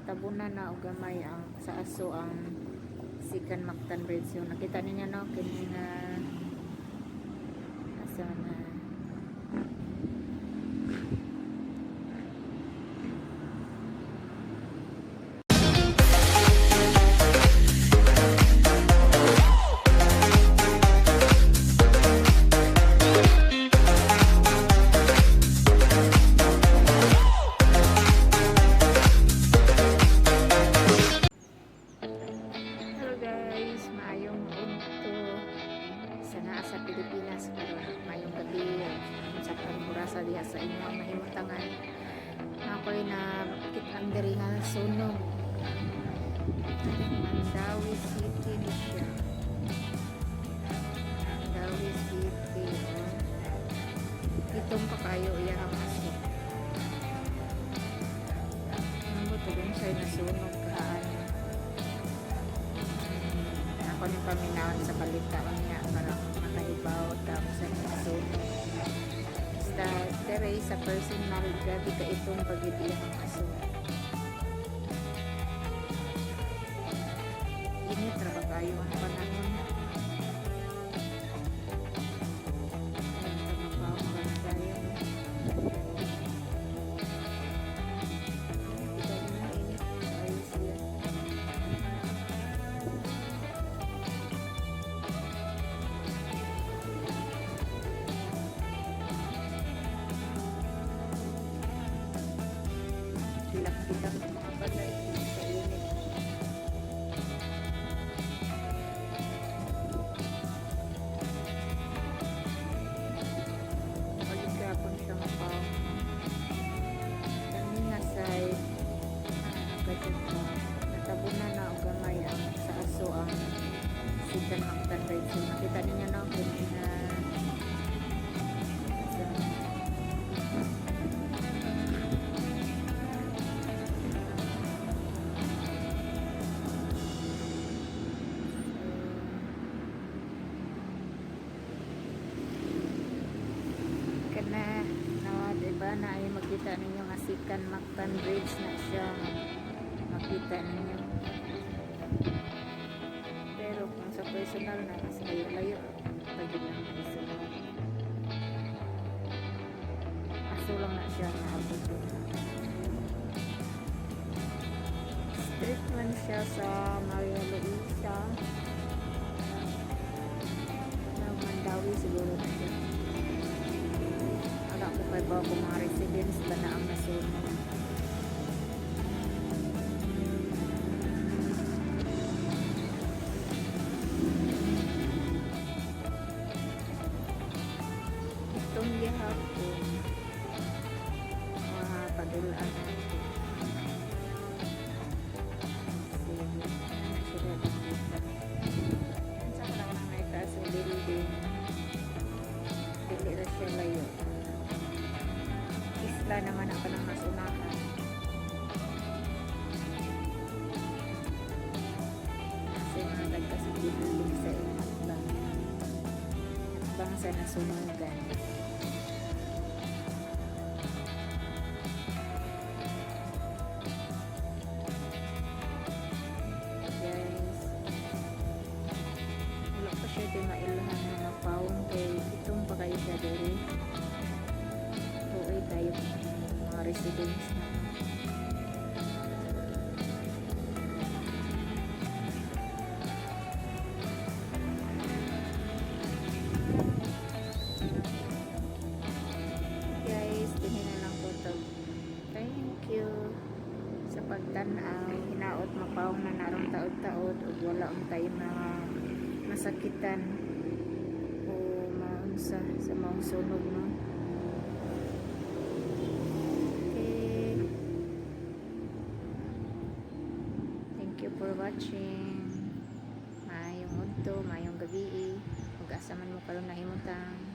Natabunan na og gamay ang sa aso ang Sikan Mactan Bridge. So nakita ninyo, no, kini nga asa na. Hello guys, maayong udto sa naa sa Pilipinas karon, maayong gabi sa orasa diha sa inyong nahimutangan. Ako'y nakit-an diri nga sunog. Mandaue City ni siya. Mandaue City. Oh. Itom pa kayo iya ang aso. Ambot og siya nasunog kaan. Ako ni paminawon sa balita niya para makahibaw ta sa nasunog. Basta dere sa personal, grabe ka itong pagid iyang aso. Init ra ba kayo ang panahon? Ayun, tama pa ang tayo. Kita niyo, init kayo siya. Hilak-hilak ang mga balay sa init. Paligapon siya mapaw. Kani nga side, gadget mo. Natabunan na og gamay ang sa aso ang Sikan Mactan Bridge. So nakita ninyo, no, kini nga sa. Kana no, diba, na ay makita ninyo nga Sikan Mactan Bridge na siya, makita ninyo. Pero kung sa personal na, mas layo-layo pagid lang isunod. Aso lang na siya naabot din. Street man siya sa Maria Luisa. Na Mandaue siguro na siya. Wala ko kay ba kung mga residents ba na ang nasunog. Itong gihapon, mga padulaan natin. Sige, ano sila nakita. Sa ka lang may taas ang building. Dili ra siya layo. Isla naman ako ng nasunahan. Kasi mga tagkas building sa atbang. Atbang sa nasunugan. Guys, wala pa siya di mailhan na mapawong kay itong pa kayo siya diri. Tuoy kayo mga residents na. Guys, dinhi na lang ko to. Thank you sa pagtan-aw. Hinaot mapawong na narong taod-taod ug wala untay mga masakitan o maunsa sa maong sunog, no. Okay. Thank you for watching. Maayong udto, maayong gabi. Ug asa man mo karon nahimutang.